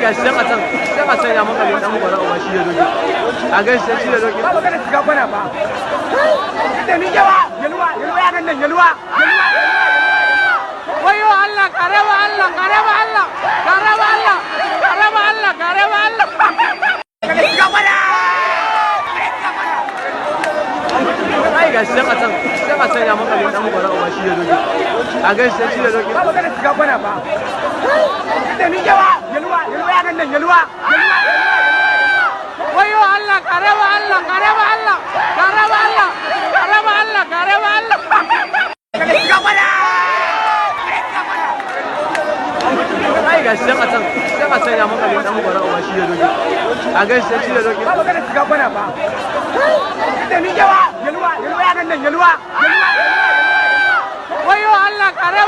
Ga shi can a can, can a can ya makale, dan gwara uba shi da doki. A gan shi shi da doki. Ba magana shiga kwana ba. Da ni yawa, yalwa, yalwa ya nan, yalwa, yalwa. Wayo Allah, kareba Allah, kareba Allah, kareba Allah, kareba Allah, kareba Allah. Kada shiga kwana. Ai ga shi can a can, can a can ya makale, dan gwara uba shi da doki. A gan shi shi da doki. Ba magana shiga kwana ba. Da ni yawa, yalwa, yalwa ya nan, yalwa, yalwa. Wayo Allah, kareba Allah, kareba Allah, kareba Allah, kareba Allah, kareba Allah. Kada shiga kwana. Ai ga shi can a can, can a can ya makale, dan gwara uba shi da doki. A gan shi shi da doki. Ba magana shiga kwana ba. Da ni yawa, yalwa, yalwa ya nan, yalwa, yalwa. Wayo Allah, kareba.